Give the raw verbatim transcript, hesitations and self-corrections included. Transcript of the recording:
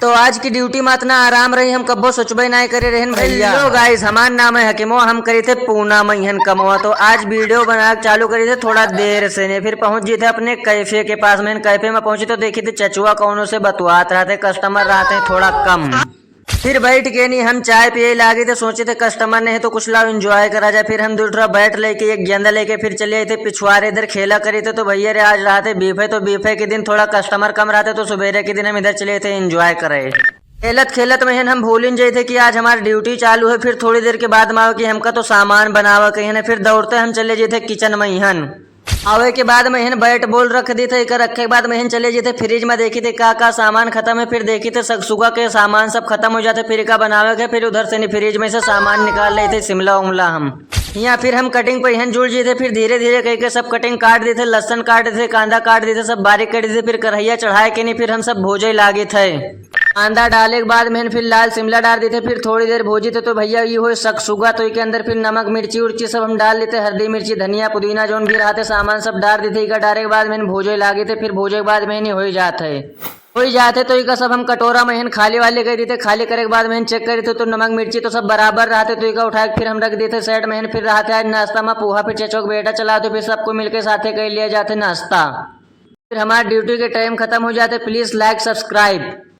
तो आज की ड्यूटी मा इतना आराम रही, हम कब्बो सोचबे नाय करे रहन भैया। हेलो गाइस, हमार नाम है हकीमो, हम करी थे पूना महियन कमवा। तो आज वीडियो बना के चालू करी थे थोड़ा देर से ने, फिर पहुँच जी थे अपने कैफे के पास में। कैफे मा पहुँची तो देखी थे चचुआ कौनो से बतुआत रहते, कस्टमर रहते हैं थोड़ा कम। फिर बैठ के नहीं हम चाय पिए लागी थे, सोची थे कस्टमर नहीं है तो कुछ लाओ एंजॉय करा जाए। फिर हम दूसरा बैट लेके एक गेंदा लेके फिर चले आए थे पिछवारे इधर खेला करी थे। तो भैया रे आज रहते बीफे, तो बीफे के दिन थोड़ा कस्टमर कम रहते, तो सुबेरे के दिन हम इधर चले थे एंजॉय करे। खेलत खेलत महियन हम भूलिन जाई थे कि आज हमार ड्यूटी चालू है। फिर थोड़ी देर के बाद मा आवे कि हमका तो सामान बनावे के है ना। फिर दौड़ते हम चले जाई थे किचन महियन। आवे के बाद महियन बैट बॉल रख दी थे, एकर रखे के बाद महियन चले जाई थे फ्रिज मा देखी थे का का सामान खत्म है। फिर देखी थे सकसुगा के सामान सब खत्म हो जाते, फिर एका बनावे के। फिर उधर से नहीं फ्रिज में से सामान निकाल ले थे शिमला उमला हम। यहाँ फिर हम कटिंग पे हन जुड़ जाई थे। फिर धीरे धीरे कह के सब कटिंग काट दी थे, लहसुन काट दी थे, कांदा काट दी थे, सब बारीक कर दी थे। फिर कढ़ैया चढ़ाए के नहीं फिर हम सब भोजे लागी थे। कांदा डाले के बाद में फिर लाल शिमला डाल दी थे। फिर थोड़ी देर भोजी थे तो भैया ये हो सकसुगा, तो इके अंदर फिर नमक मिर्ची उर्ची सब हम डाल दी थे, हल्दी मिर्ची धनिया पुदीना जौन भी रहते सामान सब डाल दी थे। इका डाले के बाद में भोजे लागी थे। फिर भोजे के बाद में नहीं हो जात है, हो जात है तो इका सब हम कटोरा में हन खाली वाली कर दी थे। खाली करे के बाद में चेक करी थे तो नमक मिर्ची तो सब बराबर रहते, तो इका उठा के फिर हम रख दी थे साइड में। फिर रहते आज नाश्ता मा पोहा, फिर चचो के बेटा चला तो फिर सबको मिलके साथे कर लिया जाते नाश्ता। फिर हमार ड्यूटी के टाइम खत्म हो जाते। प्लीज लाइक सब्सक्राइब।